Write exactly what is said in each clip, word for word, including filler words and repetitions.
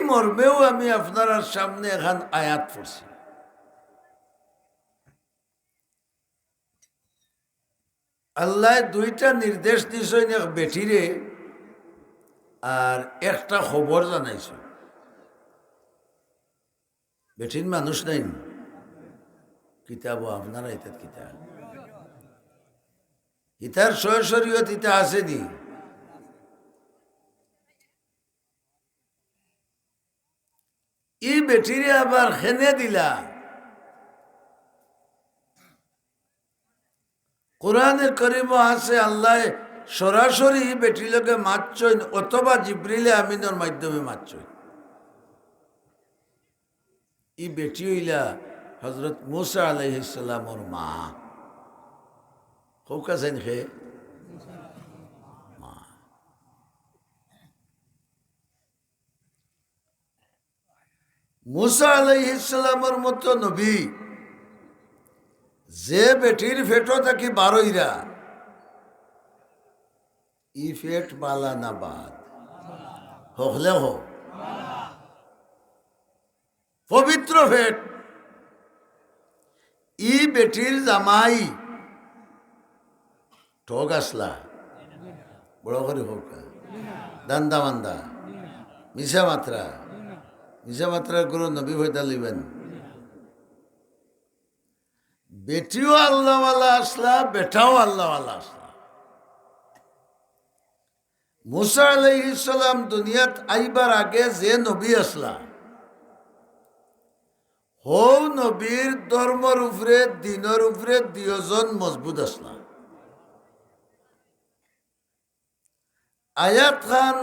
মর্মেও আমি আপনারার সামনে এখান আয়াত পড়ছি। আল্লায় দুইটা নির্দেশ দিছইন, এক বেটিরে আর একটা খবর জানাইছইন। বেটির মানুষ নাই নি? কিতাব আপনারা ইতাত কিতা? ইতার সয় শরীয়ত ইতা আছে নি? ই বেটিরে আবার খেনে দিলা। কোরআনে করিমও আছে, আল্লায় সরাসরি ই বেটির লগে মাতছইন অথবা জিব্রিলে আমিনর মাধ্যমে মাতছইন। ই বেটি অইলা হযরত মুসা আলাইহিস সালামর মা। কউক্কা চাইন কে? মা। মুসা আলাইহিস সালামর মতো নবী যে বেটির পেটো থাকি বারইরা, ই পেট বালা না বাদ? হকলে হ। পবিত্র পেট। ই বেটির জামাই ঠগ আছলা, বড় করি কউক্কা, ধান্দা মান্দা, মিছা মাতরা, মিছা মাতরার গরু নবী পয়দা লইবা নি? বেটিও আল্লাহওয়ালা আছলা, বেটাও আল্লাহওয়ালা আছলা। মুসা আলাইহিস সালাম দুনিয়াত আইবার আগে যে নবী আছলা, হউ নবীর ধর্মর উপরে, দ্বীনর উপরে দুইজন মজবুত আছলা। আয়াত খান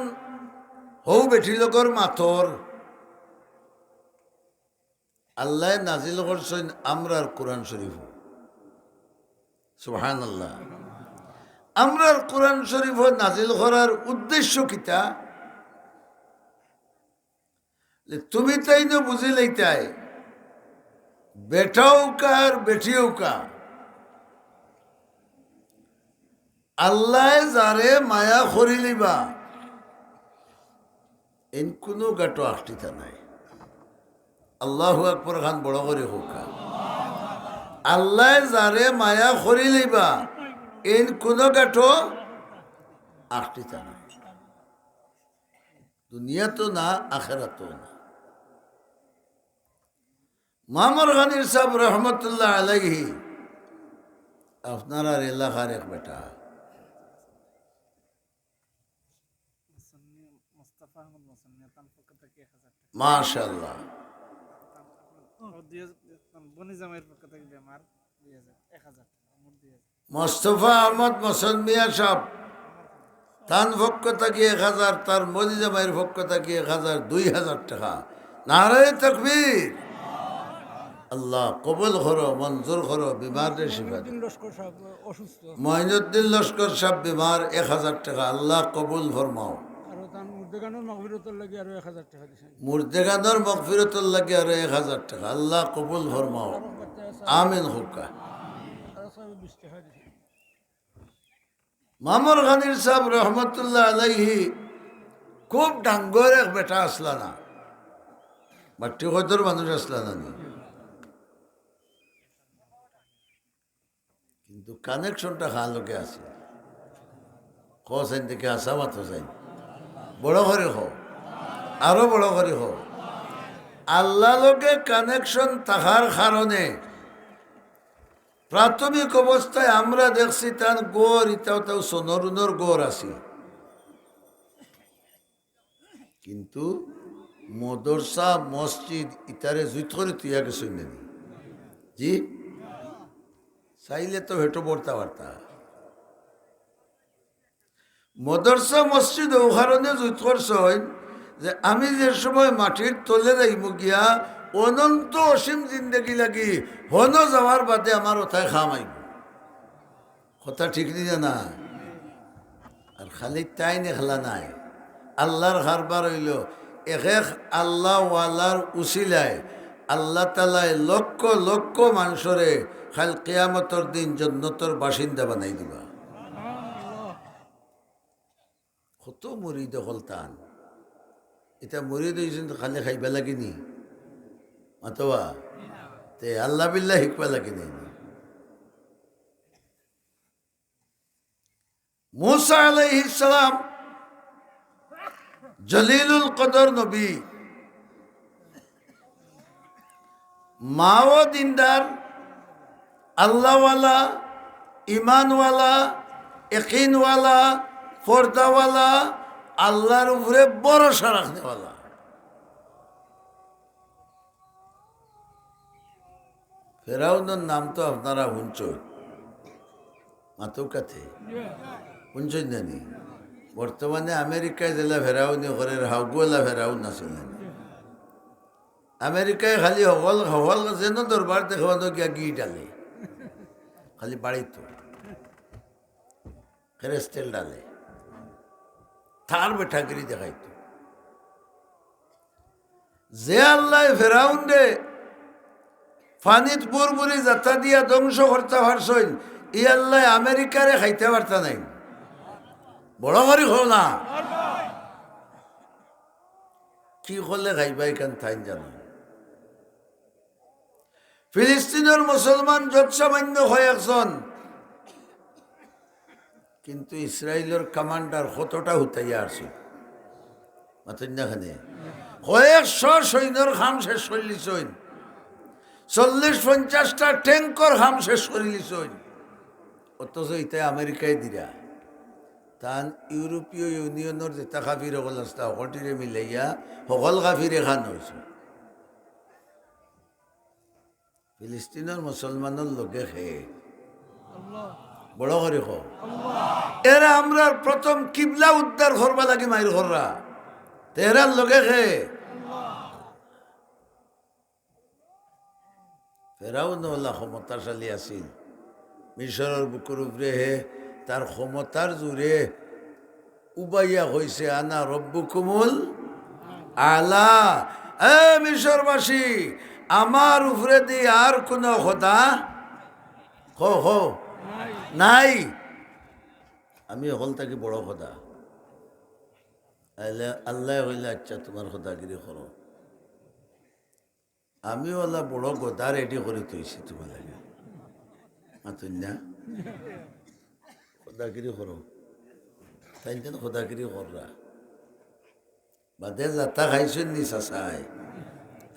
হউ বেটি লগর মাতর, আল্লায় নাজিল করছইন আমরার কোরআন শরীফ। সুবহানাল্লাহ। আমরার কোরআন শরীফ নাজিল করার উদ্দেশ্য কিতা? যে তুমি তাইন বুঝিলাইতায়, বেটা অউক্কা আর বেটি অউক্কা, আল্লায় যারে মায়া করিলিবা, এইন কুনু গাটো আখটিতা নায়। আল্লাহু আকবার খান বড় করি কউক্কা। আল্লায় যারে মায়া করিলিবা, এইন কুনু গাটো আখটিতা নায়। দুনিয়াত না, আখেরাত না। মামর গনির সাব রহমতুল্লাহ আলাইহি, আপনারার এলাকার এক বেটা। মুসন্নি-, মোস্তফা আহমদ মুসন্নি, তান পক্ষ থাকি এক হাজার টেকা। মাশাআল্লাহ। ও, দুই হাজার, বনি জামাইর পক্ষ থাকি বেমার, দুই হাজার, এক হাজার টেকা, মোট দুই হাজার। মোস্তফা আহমদ মসন মিয়া সাব, তান পক্ষ থাকি এক হাজার, তার মজি জামাইর পক্ষ থাকি এক হাজার, দুই হাজার টেকা। নারায়ে তাকবীর। আল্লাহ কবুল করো, মঞ্জুর করো, বিমাররে শিফা দেও। মঈনুদ্দিন লস্কর সাব অসুস্থ। মঈনুদ্দিন লস্কর সাব বিমার, এক হাজার টেকা। আল্লাহ কবুল ফরমাও। আর তান মুর্দেগানর মাগফিরতর লাগি আরো এক হাজার টেকা দিছে। মুর্দেগানর মাগফিরতর লাগি আরো এক হাজার টেকা। আল্লাহ কবুল ফরমাও। আমিন কউক্কা। আরো সাবে বিশ টেকা দিছে। মামর গনির সাব রহমতুল্লাহ আলাইহি খুব ডাঙ্গর এক বেটা আছলা না, বাট্টি কয়দর মানুষ আছলা না নি? কিন্তু কানেকশনটা কার লগে আছে? কও চাইন দেখি, হাছা মাতো চাইন। বড় করি কও, আরো বড় করি কও। আল্লাহ লগে কানেকশন থাকার কারণে প্রাথমিক অবস্থায় আমরা দেখছি তান ঘর, ইতাও তাও সোনরুনর ঘর আছিল। কিন্তু মদরসা, মসজিদ ইতারে জুইত করি তুইয়া গেছইন না নি? জি? চাইলে তো হেটো বর্তা বার্তা। মদরসা, মসজিদ অউ কারণে জুইত করছইন যে আমি যে সময় মাটির তলে যাইমু গিয়া, অনন্ত অসীম জিন্দেগি লাগি হনো যাওয়ার বাদে আমার অতায় কাম আইবো। কথা ঠিক নি না? আর খালি তাইন একলা নায়, আল্লাহর কারবার অইলো এক এক আল্লাহওয়ালার উসিলায় আল্লাহ তাআলায় লক্ষ লক্ষ মানষরে কাইল কিয়ামতর দিন জন্নতর বাসিন্দা বানাই দিবা। কত মুরিদ অকল তান। ইতা মুরিদ অইছইন তো খালি খাইবা লাগি নি? মাতবা? তে আল্লাহ বিল্লাহ হিকবা লাগি নি? মুসা আলাইহিস সালাম জলিলুল কদর নবী, মাও দিনদার, আল্লাহওয়ালা, ইমানওয়ালা, একিনওয়ালা, পর্দাওয়ালা, আল্লাহর উপরে ভরসা রাখনেওয়ালা। ফেরাউনর নাম তো আপনারা হুনছইন, মাতউক্কা তে। হুনছইন না নি? বর্তমানে আমেরিকায় যেলা ফেরাউনি করের, হাউগুলা ফেরাউন আছিল না নি? আমেরিকায় খালি হকল, হকল যেন দরবার দেখবানো গিয়া ঘি ঢালে, খালি বাড়িত খেরেস্তেল ঢালে, তার বেটাগিরি দেখাইতো। যে আল্লায় ফেরাউনরে পানিত বুরবুরি জাতা দিয়া ধ্বংস করতা পারছইন, ই আল্লায় আমেরিকারে খাইতা পারতা নায়। বড় করি কও না। কি করলে খাইবা ইখান তাইন জানইন। ফিলিস্তিনর মুসলমান যৎসামান্য কয়েকজন, কিন্তু ইসরাইলর কমান্ডার কতটা হুতাইয়া আছে। মাতইন না কেনে? কয়েকশো সৈন্যর কাম শেষ করিলিছইন, চল্লিশ পঞ্চাশটা ট্যাঙ্কর কাম শেষ করিলিছইন। অথচ ইতায় আমেরিকায় দিরা, তান ইউরোপীয় ইউনিয়নর যেতা কাফির হকল আছলা, হকলটিরে মিলাইয়া হকল কাফির এখান অইছে। ফিলিস্তিনর মুসলমানর লগে কে? বড় করি কও। এরা আমরার প্রথম কিবলা উদ্ধার করবার লাগি মাইর কররা, তে এরার লগে কে? ফেরাউন অলা ক্ষমতাশালী আছিল, মিশরর বুকুর উপরে হে তার ক্ষমতার জোরে উবাইয়া কইছে, "আনা রব্বুকুমুল আলা।" এ মিশরবাসী, আমার উপরেদি আর কুনু খোদা, কও, কও, নাই। আমি হকল থাকি বড় খোদা। আল্লায় কইলা, "আচ্ছা, তুমার খোদাগিরি করো।" আমি অলা বড় গদা রেডি করি থইছি তুমার লাগি। মাতইন না? খোদাগিরি করো। তাইন যেন খোদাগিরি কররা। বাদে জাতা খাইছইন নি চাচায়?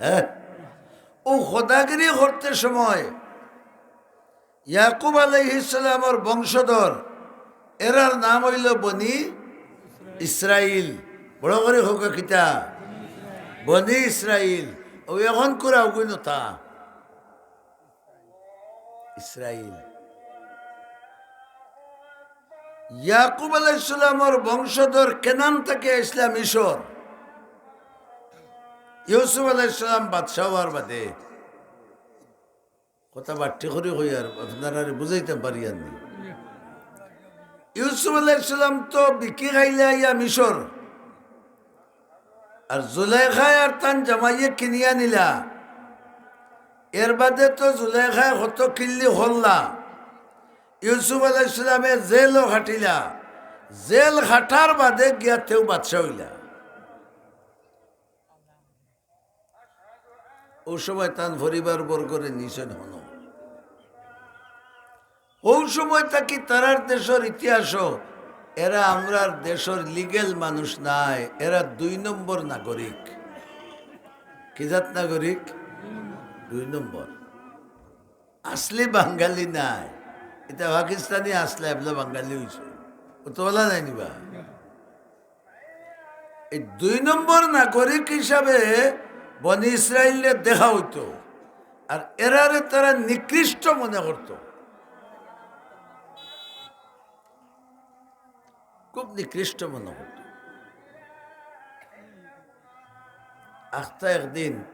হে? অউ খোদাগিরি করতে সময় ইয়াকুব আলাইহিস সালামর বংশধর, এরার নাম অইলো বনি ইসরাইল। বড় করি কউক্কা কিতা? বনি ইসরাইল। অউ অখন কুরা অগুইন অতা ইসরাইল। ইয়াকুব আলাইহিস সালামর বংশধর কেনান থাকি আইছলা মিশর। ইউসুফ আলাইহিস সালাম বাদশা অওয়ার বাদে কথা বাট্টি করি কইয়ার, আপনারারে বুঝাইতাম পারিয়ার নি। ইউসুফ আলাইহিস সালাম তো বিকি খাইলা আইয়া মিশর, আর জুলেখায় আর তান জামাইয়ে কিনিয়া নিলা। এর বাদে তো জুলেখায় কত কিল্লি করলা। ইউসুফ আলাইহিস সালামে জেলও খাটিলা, জেল খাটার বাদে গিয়া তেউ বাদশা অইলা। অউ সময় তান পরিবারবর্গরে নিছইন হনো। অউ সময় থাকি তারার দেশর ইতিহাসও, এরা আমরার দেশর লিগ্যাল মানুষ নায়, এরা দুই নম্বর নাগরিক। কি জাত নাগরিক? দুই নম্বর। আসলি বাঙালি নায়, ইতা পাকিস্তানি আসলা, এবলা বাঙালি অইছে, অউ তো অলা নায় নি বা। এই দুই নম্বর নাগরিক হিসাবে বনি ইসরাইলরে দেখা অইতো, আর এরারে তারা নিকৃষ্ট মনে করতো, খুব নিকৃষ্ট মনে করতো। আখতা একদিন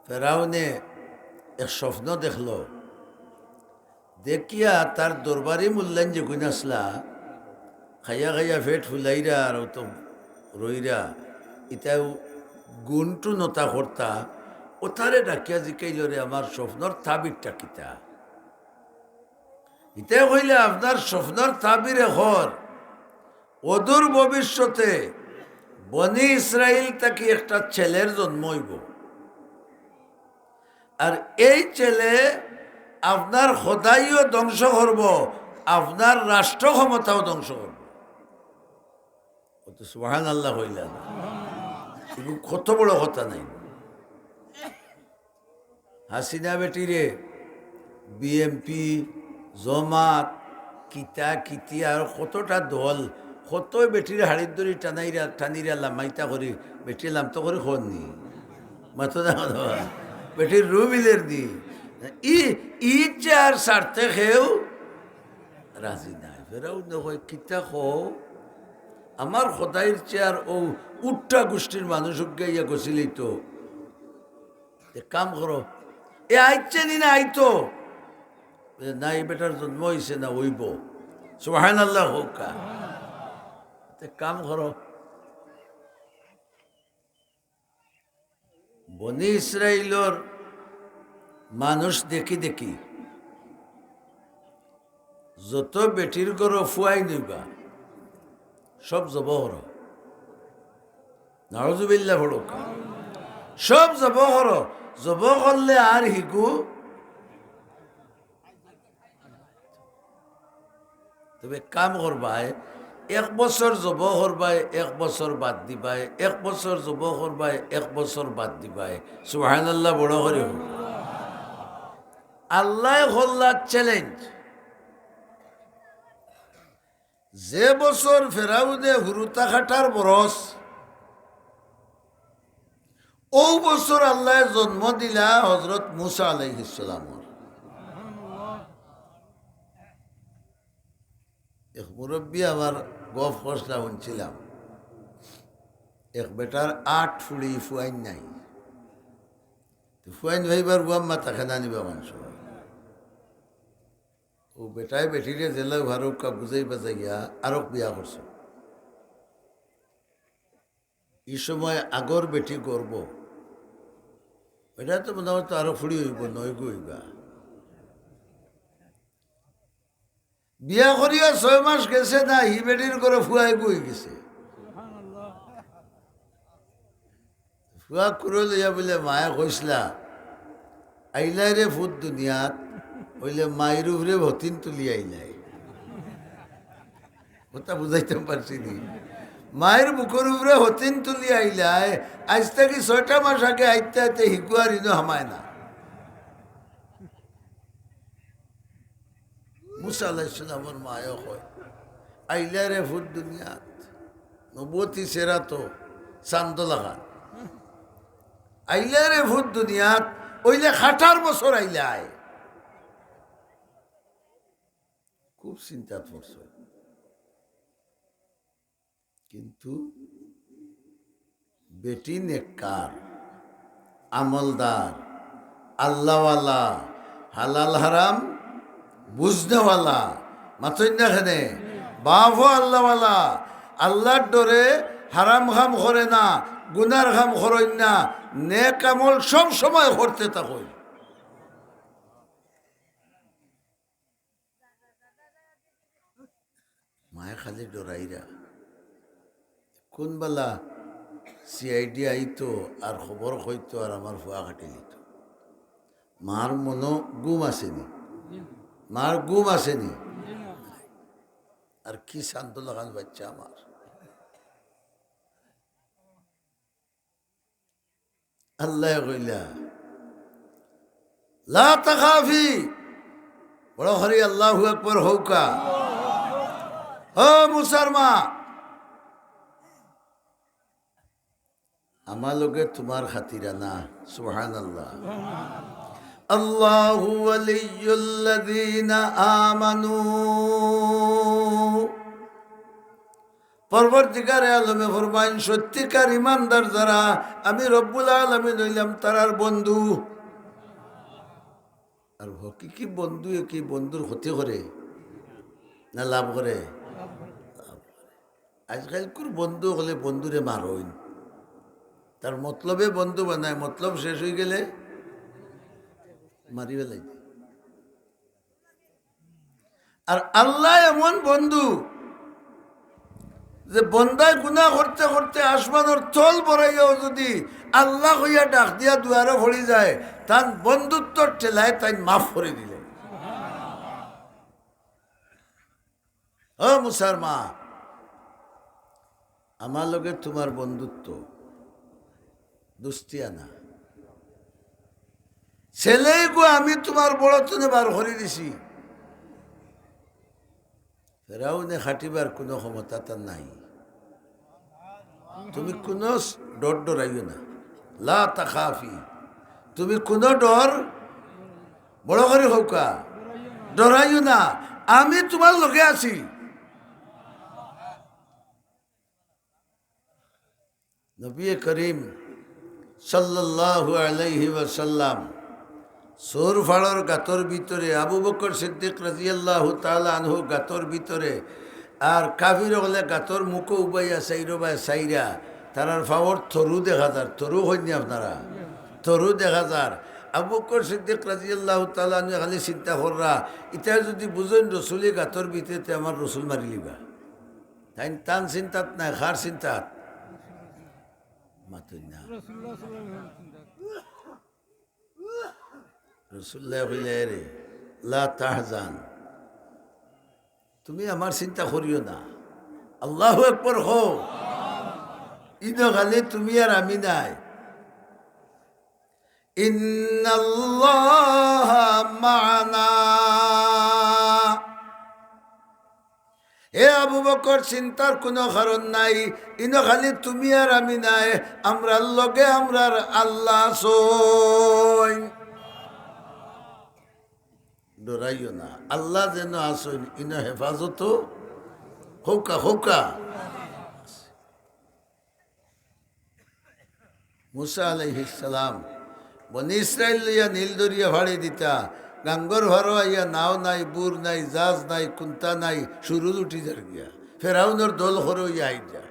ফেরাউনে এক স্বপ্ন দেখলো, দেখিয়া তার দরবারি মুল্লাইন যেগুইন আছলা, খাইয়া খাইয়া পেট ফুলাইরা আর অউ তো রইরা, ইতায় গুনটুন অতা করতা, অতারে ডাকিয়া জিকাইলো, "রে, আমার স্বপ্নর তাবিরটা কিতা?" ইতায় কইলা, "আপনার স্বপ্নর তাবিরে কর, অদূর ভবিষ্যতে বনি ইসরাইল থাকি একটা ছেলের জন্ম অইবো, আর এই ছেলে আপনার খোদাইও ধ্বংস করবো, আপনার রাষ্ট্র ক্ষমতাও ধ্বংস করবো। ও তো সুবহানাল্লাহ কইলা না, এগু কত বড় কথা নায়। হাসিনা বেটিরে বিএমপি, জমাত, কিতা কিতি আর কতটা দল, কত বেটির হাড়ির দড়ি টানাইরা টানিরা লামাইতা করি, বেটি লামতো করি খোর নি। মাতো না, মাতো না। বেটির রু মিলের নি। ই, ই চেয়ার ছাড়তে কেউ রাজি নায়। ফেরাউন কয়, "কিতা কও? আমার খোদাইর চেয়ার অউ উট্টা গুষ্টির মানুষ উগাইয়া গছিলেই তো।" এক কাম করো, এ আইছে নি না আইতো? এ না, এই বেটার জন্ম অইছে না, অইবো। সুবহানাল্লাহ কউক্কা। এক কাম করো, বনি ইসরাইলর মানুষ দেখি দেখি যত বেটির ঘরো ফুয়াইন অইবা, সব জবো করো। নাউজুবিল্লাহ পড়ুক্কা। সব জবো করো। জবো করলে আর হিগু। তবে কাম করবায়, এক বছর জবো করবায়, এক বছর বাদ দিবায়, এক বছর জবো করবায়, এক বছর বাদ দিবায়। সুবহানাল্লাহ বড় করি কউক্কা। আল্লায় করলা চ্যালেঞ্জ। যে বছর ফেরাউনে হুরুতা কাটার বরস, অউ বছর আল্লায় জন্ম দিলা হজরত মুসা আলাইহিস সালামর। এক মুরব্বি আমার গফ করছলা হুনছিলাম, এক বেটার আট ফুড়ি ফুয়াইন নাই। তো ফুয়াইন ভাইবার বুয়াম্মা তাকে না নিবা মানুষ। অউ বেটায় বেটিরে যেলা পারউক্কা বুঝাই বাজাইয়া আরক বিয়া করছে। ই সময় আগর বেটি গর্ভ, এটা তো মনে হয় তো আরো ফুড়ি অইবো, নয়গু অইবা। বিয়া করিয়া ছয় মাস গেছে না, হি বেটির ঘরো ফুয়াইগু অইগেছে। ফুয়া কুলো লইয়া বুলে মায়ে কইছলা, "আইলায় রে ফুত দুনিয়াত, অইলে মাইর উপরে হতিন তুলি আইলায়।" কথা বুঝাইতাম পারছি নি? মাইর বুকুর উপরে হতিন তুলি আইলায়, আইজ থাকি ছয়টা মাস আগে আইতে আইতে হিগু আর ইনো হামায় না। মুসা আলাইহিস সালামর মায়ও কয়, "আইলায় রে ফুত দুনিয়াত, নবুয়তি চেহারা তো চান্দো লাখান। আইলায় রে ফুত দুনিয়াত, অইলে কাটার বছর আইলায়।" খুব চিন্তাত পড়ছে। কিন্তু বেটি নেককার, আমলদার, আল্লাওয়ালা, হালাল হারাম বুঝনেওয়ালা, মাতইন না কেনে? বাফও আল্লাওয়ালা, আল্লার ডরে হারাম কাম করে না, গুনার কাম করইন না, নেক আমল সব সময় করতে থাকইন। মায়ে খালি ডরাইরা। কোন বালা সিআইডি আইতো আর খবর কইতো আর আমার ফুয়া কাটিলিতো। মার মনো ঘুম আছে নি? মার ঘুম আছে নি? আর কি চান্দো লাখান বাইচ্চা আমার। আল্লায় কইলা, "লা তাখাফি।" বড় করি আল্লাহু আকবার কউক্কা। ও মুসার মা, আমার লগে তুমার খাতির আনা। সুবহানাল্লাহ। আল্লাহু ওয়ালিয়্যুল্লাযীনা আমানু। পরওয়ারদিগারে আলমে ফরমাইন, সত্যিকার ইমানদার যারা, আমি রব্বুল আলামিন অইলাম তারার বন্ধু। আর হকিকি বন্ধুয়ে কি বন্ধুর ক্ষতি করে না লাভ করে? লাভ করে। আজকালকুর বন্ধু অকলে বন্ধুরে মারইন, তার মতলবে বন্ধু বানায়, মতলব শেষ অইগেলে মারি ফালাইন। আর আল্লাহ এমন বন্ধু, যে বন্দায় গুনা করতে করতে আসমানর তল বরাইয়াও যুদি আল্লাহ কইয়া ডাক দিয়া দুয়ারো পড়ি যায়, তান বন্ধুত্বর ঠেলায় তাইন মাফ করি দিলে। ও মুসার মা, আমার লগে তুমার বন্ধুত্ব, দুস্তিয়ানা। ছেলেগু আমি তুমার বড় তনে বার করি দিছি। ফেরাউনে খাটিবার কুনু ক্ষমতা তার নাই। তুমি কুনু ডর ডরাইও না। লা তাখাফি, তুমি কুনু ডর, বড় করি কউক্কা, ডরাইও না, আমি তুমার লগে আছি। নবী করিম সাল্লাল্লাহু আলাইহি ওয়াসাল্লাম সৌর ফাড়র গাতর ভিতরে, আবু বকর সিদ্দিক রাদিয়াল্লাহু তাআলা আনহু গাতর ভিতরে, আর কাফির অকলে গাতর মুখো উবাইয়া চাইরোবায় চাইরা, তারার ফাওর তরু দেখা যার, তরু কইন নি আপনারা, তরু দেখা যার। আবু বকর সিদ্দিক রাদিয়াল্লাহু তাআলা আনহু খালি চিন্তা কররা, ইতা যুদি বুঝইন রসুলে গাতর ভিতরে, তে আমার রসুল মারিলিবা। তাইন তান চিন্তাত নায়, কার চিন্তাত? মাতইন না। রসুলুল্লায় কইলা, "এরে, লা তাহজান, তুমি আমার চিন্তা করিও না।" আল্লাহু আকবার কও। ইনো খালি তুমি আর আমি নায়। ইন্নাল্লাহা মা'আনা। হে আবু বকর, চিন্তার কুনু কারণ নাই, ইনো খালি তুমি আর আমি নায়, আমরার লগে আমরার আল্লাহ আছইন। ডরাইও না, আল্লাহ যেন আছইন, ইনো হেফাজত কউক্কা, কউক্কা। মুসা আলাইহিস সালাম বনি ইসরাইল লইয়া নীল দরিয়া ফাড়ি দিতা, গাঙ্গর ফারো আইয়া নাও নাই, বুর নাই, জাজ নাই, কুন্তা নাই, সুরুজ উঠি যার গিয়া। ফেরাউনর দল খরো অইয়া আই যায়।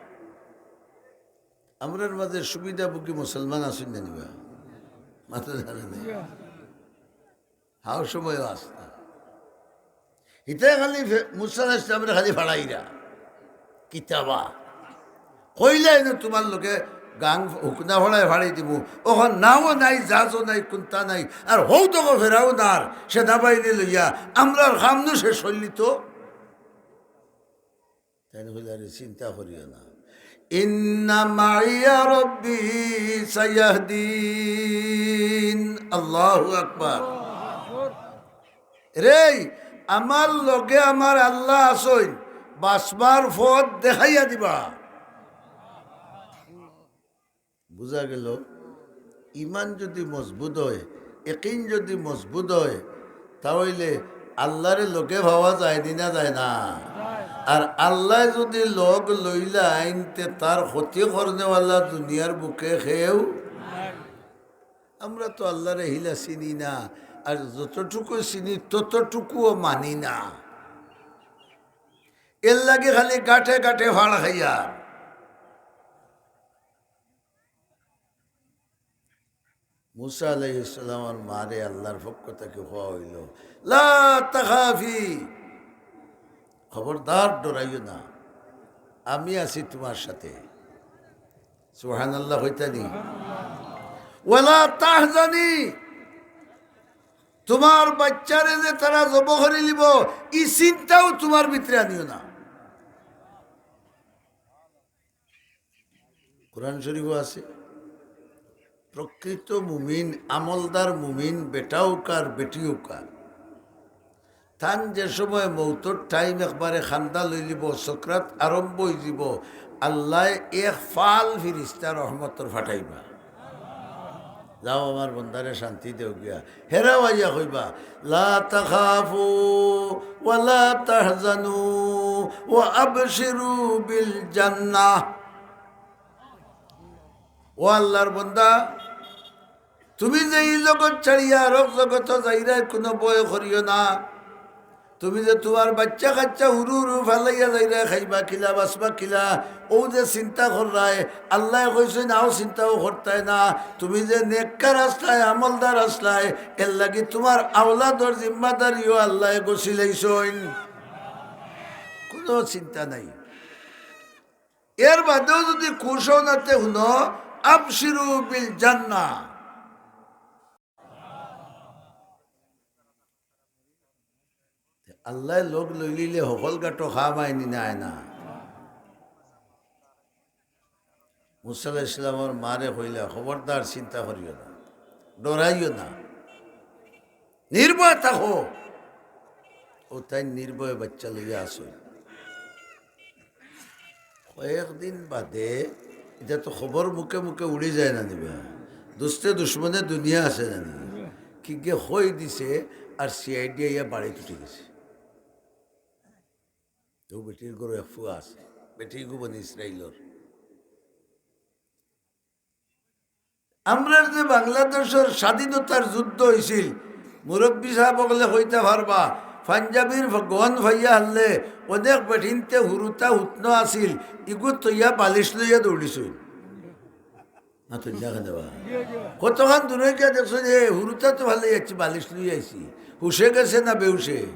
আমরার মাঝে সুবিধাভোগী মুসলমান আছইন না নি বা? মাথা ধরে নেই। হাও সময়ও আস্তা। ইতায় খালি ফে-, মুসা আলাইহিস সালামরে খালি ফাড়াইরা। কিতাবা। কইলা ইনো তুমার লগে গাং হুকনা ফাড়ায় ফাড়ি দিমু। অখন নাও নাই, জাজও নাই, কুন্তা নাই। আর হউ দেখো ফেরাউন আর সেনাবাহিনী লইয়া আমরার কাম নু শেষ অইলি তো। তাইন কইলা, "রে, চিন্তা করিও না। ইন্না মাইয়া রব্বি সায়াহদিন।" আল্লাহু আকবার। রে, আমার লগে আমার আল্লাহ আছইন, বাঁচবার পথ দেখাইয়া দিবা। বুঝা গেল, ইমান যুদি মজবুত অয়, একিন যুদি মজবুত অয়, তা অইলে আল্লারে লগে পাওয়া যায় নি না যায় না? আর আল্লায় যুদি লগ লইলাইন, তে তার ক্ষতি করনেওয়ালা দুনিয়ার বুকে কেউ। আমরা তো আল্লারে হিলা চিনি না, আর যতটুকু চিনি ততটুকুও মানি না। এর লাগি খালি গাটে গাটে ফাড় খাইয়ার। মুসা আলাইহিস সালামর মারে আল্লাহর পক্ষ থাকি কওয়া অইলো, "লা তাখাফি, খবরদার ডরাইও না, আমি আছি তুমার সাথে।" সুবহানাল্লাহ কইতা নি? "ওয়ালা তাহজানি, তুমার বাইচ্চারে যে তারা জবো করিলিবো, ই চিন্তাও তুমার ভিতরে আনিও না।" কোরআন শরীফও আছে। প্রকৃত মুমিন, আমলদার মুমিন, বেটা অউক আর বেটি অউক, তান যে সময় মউতর টাইম একবারে খান্দা লইলিবো, সকরাত আরম্ভ অইযিবো, আল্লায় এক ফাল ফিরিস্তা রহমতর ফাটাইবা। যাও আমার বন্দারে শান্তি দেও গিয়া। হেরাও আইয়া কইবা, "লা তাখাফু ওয়া লা তাহজানু ওয়া আবশিরু বিল জান্নাহ।" ও আল্লাহর বন্দা, তুমি যে ই জগত ছাড়িয়া আরক জগতো যাইরায়, কুনু ভয় করিও না। তুমি যে তুমার বাইচ্চা-কাইচ্চা হুরু হুরু ফালাইয়া যাইরায়, খাইবা কিলা, বাচবা কিলা, অউ যে চিন্তা কররায়, আল্লায় কইছইন, অউ চিন্তাও করতায় না। তুমি যে নেককার আছলায়, আমলদার আছলায়, এরলাগি তুমার আওলাদর জিম্মাদারিও আল্লায় গছিলাইছইন। কুনু চিন্তা নাই। এর বাদেও যুদি খুশ অও না তে হুনো, আবশিরু বিল জান্নাহ। আল্লায় লগ লইলিলে হকল গাটো খাম আইনি না আয় না। মুসা আলাইহিস সালামর মারে কইলা, "খবরদার চিন্তা করিও না, ডরাইও না, নির্ভয় থাকো।" অউ তাইন নির্ভয় বাইচ্চা লইয়া আছইন। কয়েকদিন বাদে, ইটা তো খবর মুখে মুখে উড়ি যায় না নি বা, দুস্তে দুশমনে দুনিয়া আছে না নি, কিগে কই দিছে, আর সিআইডি আইয়া বাড়িত উঠি গেছে। অউ বেটির ঘরো এক ফুয়া আছে, বেটি গু বনি ইসরাইলর। আমরার যে বাংলাদেশর স্বাধীনতার যুদ্ধ অইছিল, মুরব্বি সাব অকলে কইতা পারবা, পাঞ্জাবির গন ফাইয়া হারলে অনেক বেটিন্তে হুরুতা হুতনো আছিল, ইগু থইয়া বালিশ লইয়া দৌড়িছইন। না তো দেখা দেবা। কতখান দূরে গিয়া দেখছো যে হুরুতা তো ভালো যাচ্ছি, বালিশ লইয়া আইছি, হুশে গেছে না বেহুশে?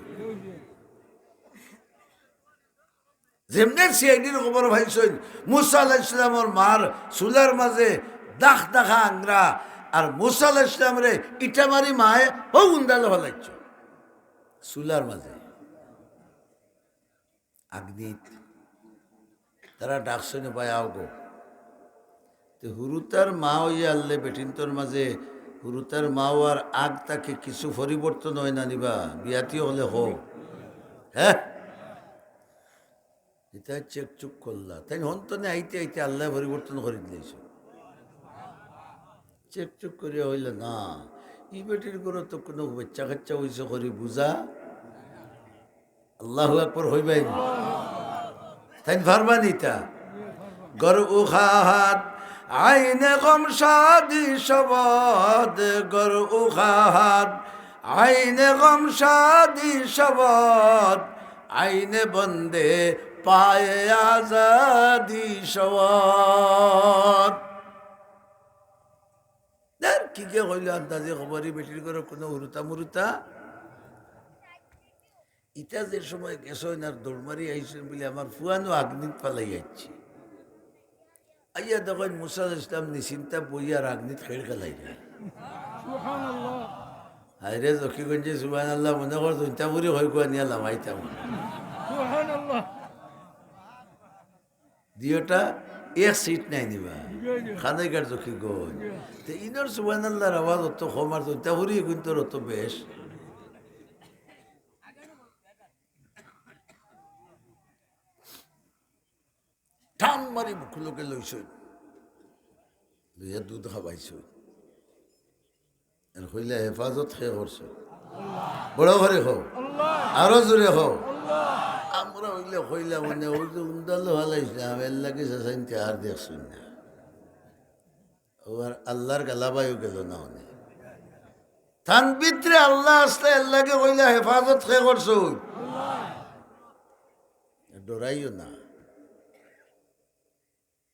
যেমনে সিআইডির খবর পাইছইন, মুসা আলাইহিস সালামর মার চুলার মাঝে দাগ দাগা আংরা, আর মুসা আলাইহিস সালামরে ইটা মারি মায়ে হউ উন্দালো ফালাইছে চুলার মাঝে। আগ্নিত। তারা ডাকছইন, "ভাই আও গো।" তে হুরুতার মা অইয়া হারলে বেটিন্তর মাঝে হুরুতার মা অওয়ার আগ থাকি কিছু পরিবর্তন অয় না নি বা, বিয়াতি অকলে কও। হ্যাঁ? ইতা চেক চুক করলা। তাইন হন্তনে আইতে আইতে আল্লায় পরিবর্তন করি দিলাইছইন। চেক চুক করিয়া কইলা, "না, ই বেটির ঘরো তো কুনু বাইচ্চা কাইচ্চা অইছে করি বুঝা।" আল্লাহু আকবার কইবায় নি? তাইন পারবা নি ইতা? گر او خواهد عین غم شادی شود، گر او خواهد عین غم شادی شود، عین بند پای آزادی شود۔ আর কিগে কইলো আন্দাজি খবর, ই বেটির ঘরো কুনু হুরুতা মুরুতা। ইতা যে সময় গেছইন আর দৌড় মারি আইছইন বুলে আমার ফুয়ানও আগ্নিত ফালাই আইছে। আইয়া দেখইন মুসা আলাইহিস সালাম নিশ্চিন্তা বইয়া আর আগ্নিত খেড় খেলাইরা। সুবহানাল্লাহ। হায়রে জকিগঞ্জে সুবহানাল্লাহ মনে কর, জৈন্তাপুরি কয় কুয়া নিয়া লামাইতাম। সুবহানাল্লাহ। দিওটা এক সিট নাই নি বা। জি, জি। খানাইঘাট জকিগঞ্জ। জি। তে ইনর সুবহানাল্লাহর আওয়াজ অত কম আর জৈন্তাপুরি কিন্তু অত বেশ। টান মারি বুকুর লগে লইছইন, লইয়া দুধ খাবাইছইন। আর কইলা, "হেফাজত কে করছে?" বড় করি কও, আরো জোরে কও। আমরা অইলে কইলা, মানে, অউ যে উন্দালো ফালাইছলাম, এরলাগি চাচাইন্তে আর দেখছইন না। অউ আর আল্লাহর গালাবায়ও গেল না অনে। তান ভিতরে আল্লাহ আছলা, এরলাগি কইলা, "হেফাজত কে করছে?" ডরাইও না।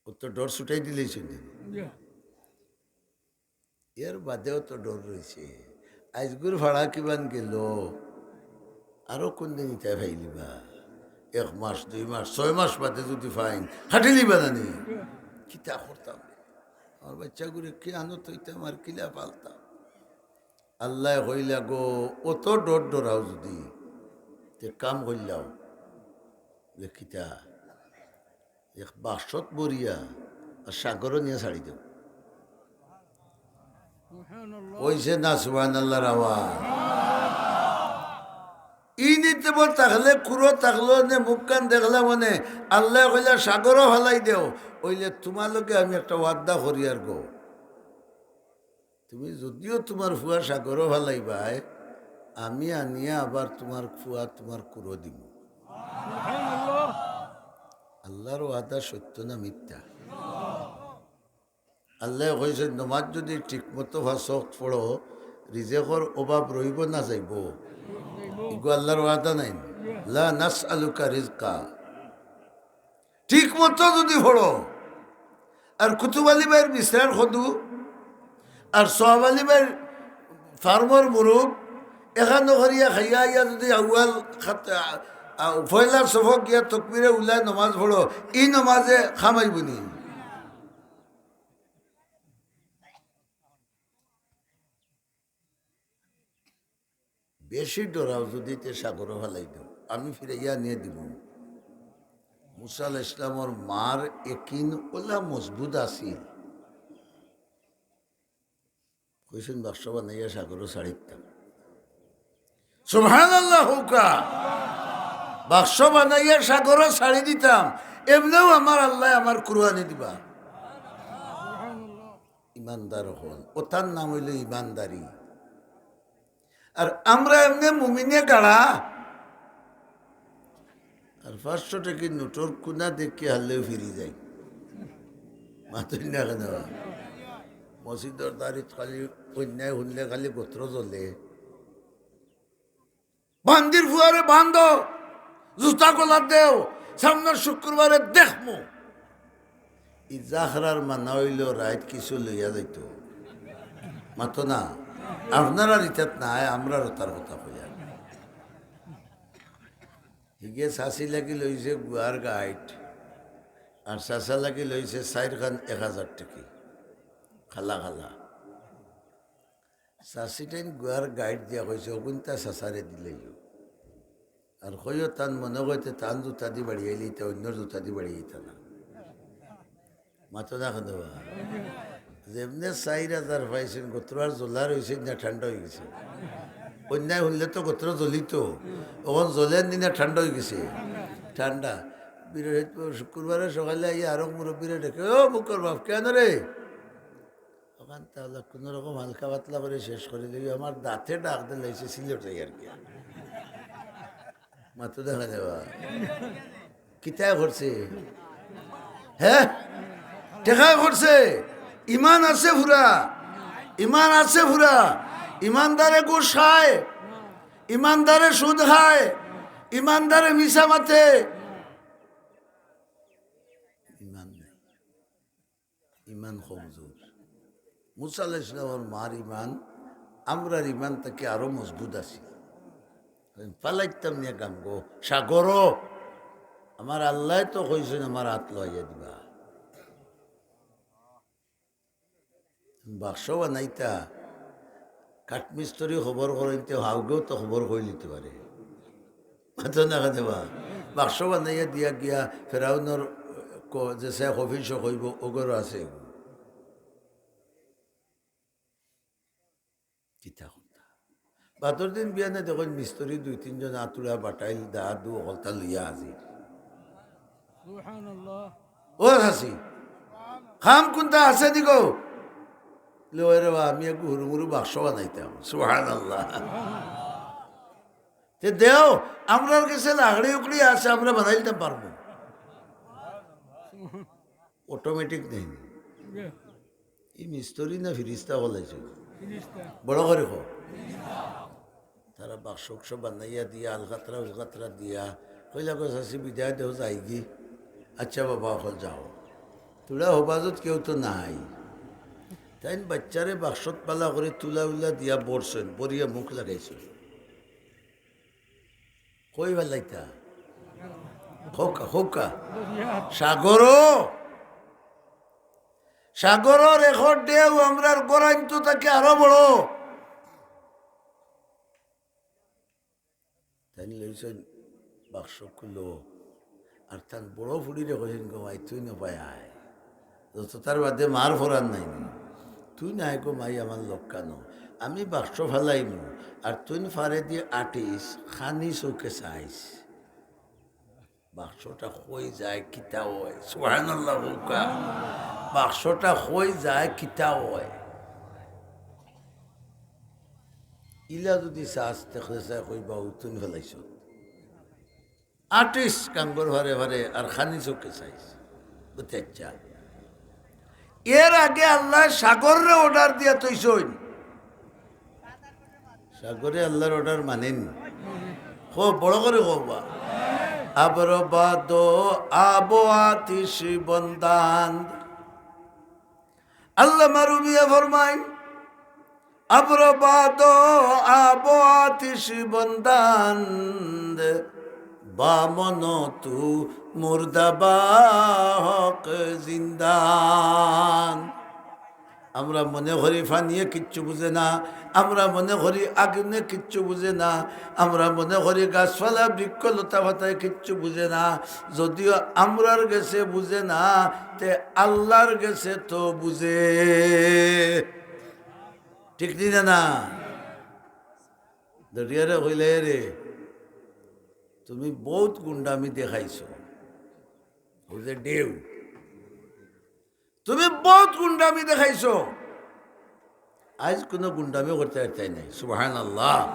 অউ তো ডর ছুটাই দিলাইছইন নি। এর বাদেও তো ডর রইছে। আইজকুর ফাড়া কিবান গেল, আরো কুনদিন ইতায় ফাইলিবা? এক মাস, দুই মাস, ছয় মাস বাদে যুদি ফাইন, হাটিলিবা না নি? কিতা করতাম? আমার বাইচ্চাগুরে কিয়ানো থইতাম আর কিলা পালতাম? আল্লায় কইলা গো, অত ডর ডরাও যুদি, তে কাম করিলাও। লে কিতা? এক বাক্সত ভরিয়া আর সাগরো নিয়া ছাড়ি দেও। সুবহানাল্লাহ। অইছে না সুবহানাল্লাহর আওয়াজ? ই নিতে বল থাকলে, কুরো থাকলো নে, মুখখান দেখলাম মানে, আল্লায় কইলা সাগরো ফালাই দেও। অইলে তুমার লগে আমি একটা ওয়াদা করিয়ার গো। তুমি যুদিও তুমার ফুয়া সাগরো ফালাইবায়, আমি আনিয়া আবার তুমার ফুয়া তুমার কুরো দিমু। সুবহানাল্লাহ। আল্লাহর ওয়াদা সত্য না মিথ্যা? আল্লায় কইছইন, নমাজ যুদি ঠিকমতো পাঁচ ওয়াক্ত পড়ো, রিজেকর অভাব রইবো না যাইবো? ইগু আল্লাহর ওয়াদা নায় নি? লা নাসআলুকা রিজকা। ঠিকমতো যুদি পড়ো, আর কুতুব আলী ভাইর বিছরার খদু, আর সোহাব আলী ভাইর ফার্মর মুরুগ, এখানো করিয়া খাইয়া আইয়া যুদি আউয়াল খাত-, আ, পয়লা সফো গিয়া তকবিরে উলায় নমাজ পড়ো, ই নমাজে কামাইবো নি? বেশি ডরাও যুদি, তে সাগরো ফালাই দেও, আমি ফিরাইয়া আনিয়া দিমু। মুসা আলাইহিস সালামর মার একিন অলা মজবুত আছিল, কইছইন, "বাক্স বানাইয়া সাগরো ছাড়ি দিতাম।" সুবহানাল্লাহ কউক্কা। বাক্স বানাইয়া সাগরো ছাড়ি দিতাম, এমনেউ আমার আল্লায় আমার কুরবানি দিবা। ইমানদার অকল, অতার নাম অইলো ইমানদারি। আর আমরা এমনে মুমিনে গাড়া, আর পাঁচশো টেকির নোটর কুনা দেখি হারলেউ ফিরি যাই। মাতইন না কেনে বা? মসজিদর দাড়িত খালি অন্যায় হুনলে খালি গোত্র জ্বলে। বান্দির ফুয়ারে বান্ধো, জুতা গলাত দেও, সামনের শুক্রবারে দেখমু। ই জাখরার মানা অইলো রাইত কিছু লইয়া যাইতো। মাতো না, আপনারার ইতাত নাই, আমরার অতার কথা কইয়ার। হিগে চাচি লাগি লইছে গুয়ার গাইট, আর চাচা লাগি লইছে চাইরখান এক হাজার টেকি, খালা খালা। চাচিটাইন গুয়ার গাইট দিয়া কইছে, "অগুইনতা চাচারে দিলাইও।" আর কইও তান মনো কইতে তান জুতাদি বাড়িয়াইলিতা, অইন্যর জুতাদি বাড়িয়াইতা না। মাতো না কেনে বা? যেমনে চাইর হাজার পাইছইন, গোত্র আর জ্বলা রইছে না ঠান্ডা অইগেছে। অন্যায় হুনলে তো গোত্র জ্বলিতো, অখন জ্বলের নি না ঠান্ডা অইগেছে? ঠান্ডা। বৃহস্পতি, শুক্রবারে সকালে আইয়া আরক মুরব্বিরে ডেকে, "ও মুখর বাপ, কেনে রে?" অখান তাহলে কুনু রকম হালকা পাতলা করি শেষ করি দিবি। আমার দাঁতে ডাক দিলাইছে, সিলেট যাইয়ার গিয়া। মাতো দেখা যাবা। কিতায় করছে? হে? টেকায় করছে? ইমান আছে ফুরা? ইমান আছে ফুরা? ইমানদারে ঘুষ খায়, ইমানদারে সুদ খায়, ইমানদারে মিছা মাতে। ইমান নাই। ইমান কমজোর। মুসা আলাইহিস সালামর মার ইমান আমরার ইমান থাকি আরো মজবুত আছিল। ফালাইতাম নিয়া গামগো সাগরো। আমার আল্লায় তো কইছইন আমার আত লইয়া দিবা। বাক্স বানাইতা, কাঠমিস্ত্রি খবর করইনতে হাউগেও তো খবর কইলিতে পারে। মাতো না কেনে বা? বাক্স বানাইয়া দিয়া গিয়া ফেরাউনর ক-, যে সে অফিসো কইবো, অগরো আছে। কিতা কথা? বাদর দিন বিয়ানে দেখইন মিস্ত্রি দুই তিনজন আতুড়া বাটাইল দা দু হকলতা লইয়া হাজির। সুবহানাল্লাহ। ও চাচি, কাম কুনতা আছে নি গো? লে, "ওই রে বা, আমি এক হুরু মুরু বাক্স বানাইতাম।" সুবহানাল্লাহ। তে দেও, আমরার গেছে লাকড়ি উকড়ি আছে, আমরা বানাইতাম পারমু। অটোমেটিক নেই। ই মিস্ত্রি না ফিরিস্তা বলাইছে? ফিরিস্তা। বড় করি কও। তারা বাক্স উক্স বানাইয়া দিয়া, আলকাতরা উলকাতরা দিয়া, কইলা, "গো চাচি, বিদায় দেও, যাইগি।" "আচ্ছা বাবা, অকল যাও।" তুলা হবাজত কেউ তো নাই। তাইন বাইচ্চারে বাক্সত পালা করি তুলা উলা দিয়া বরছইন, বরিয়া মুখ লাগাইছইন। কই ফালাইতা? কউক্কা, কউক্কা। সাগরো। সাগরর এখন ঢেউ আমরার গরাইন্ত থাকি আরো বড়। তাইন লইছইন বাক্স খুলো। আর তান বড় ফুড়িরে কইছইন, "গো মাই, তুই নপায় আয়। যত তার বাদে মার ফরান নাই নি। তুই না আয় গো মাই, আমার লক্কা ন। আমি বাক্স ফালাইমু, আর তুই ফারে দি আটিস, খানি চউখে চাইস।" বাক্সটা কই যায়, কিতা অয়? সুবহানাল্লাহ কউক্কা। বাক্সটা কই যায়, কিতা অয়? ইলা যুদি চাস, দেখলে চাই কইবা, "অউ তুই ফালাইছ।" আটিস গাঙ্গর ফারে ফারে আর খানি চউখে চাইস। বুঝতে চাচ্ছা? এর আগে আল্লায় সাগররে অর্ডার দিয়া থইছইন। সাগরে আল্লার অর্ডার মানেনি। কও, বড় করি কও বা। "আবর বাদ আব আতিশ বন্দান।" আল্লামা রুমিয়ে ফরমাইন, "আবর বাদ আব আতিশ বন্দান, বা মন তু মুর্দা বা হক জিন্দান। আমরা মনে করি পানিয়ে কিচ্ছু বুঝে না, আমরা মনে করি আগুনে কিচ্ছু বুঝে না, আমরা মনে করি গাছপালা বৃক্ষ লতা পাতায় কিচ্ছু বুঝে না। যদিও আমরার গেছে বুঝে না, তে আল্লাহর গেছে তো বুঝে। ঠিক নি না? না, দরিয়ারে কইলে, "রে, তুমি বহুত গুন্ডামি দেখাইছো, ওই যে ঢেউ, তুমি বহুত গুন্ডামি দেখাইছো, আইজ কুনু গুন্ডামি করতে পারতায় নাই।" সুবহানাল্লাহ।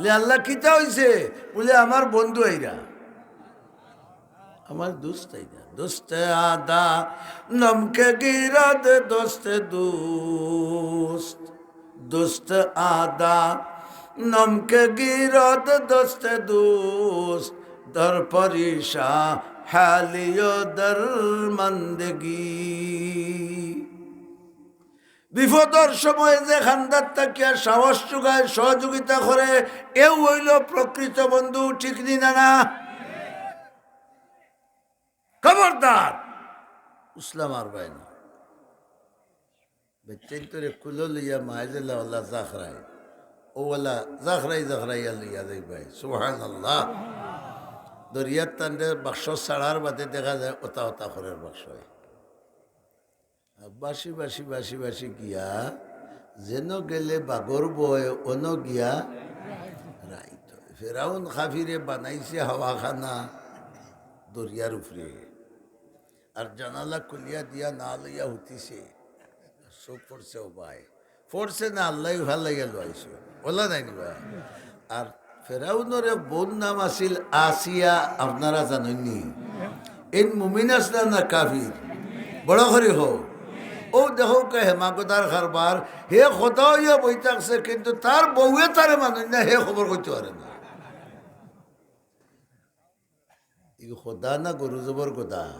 লে আল্লাহ, কিতা অইছে? বুলে, "আমার বন্ধু আইরা।" আমার দোস্ত আইরা, দোস্ত আদা নমকে গিরদ দোস্ত দোস্ত, দোস্ত আদা নমকে গিরদ দোস্ত দোস্ত, দর পরিশা হালিও দরমন্দগি। বিপদর সময় যে খান্দাত থাকিয়া সাহস যোগায়, সহযোগিতা করে, এও অইল প্রকৃত বন্ধু, ঠিক নি না? না, খবরদার, উসলা মারবায় না। বেচাইন তোরে কুলো লইয়া মায়ে যে লাওলা জাখরাই, ও ওলা জাখরাই জাখরাইয়া লইয়া যাইবায়। সুবহানাল্লাহ। দরিয়ার তান্ডে বাক্স ছাড়ার বাদে দেখা যায় ওতা ওতা করের বাক্স। বাসি বাসি বাসি বাসি গিয়া যেন গেলে বাগর বয়, অন গিয়া রাইত। ফেরাউন কাফিরে বানাইছে হাওয়াখানা দরিয়ার উপরে, আর জানালা খুলিয়া দিয়া না লইয়া হুতিছে। চোখ পড়ছে ও ভাই, পড়ছে না, আল্লাহ ফালাইয়া লইছে, ওলা নাই নি বা? আর ফেরাউনর এক বউর নাম আছিল আসিয়া, আপনারা জানইন নি? এইন মুমিন আছলা না কাফির? বড় করি কও। ও দেখউক্কা হেমাগদার কারবার, হে খোদা অইয়া বই থাকছে, কিন্তু তার বউয়ে তারে মানইন না, হে খবর কইতে পারে না। ই খোদা না গরু জবর খোদা?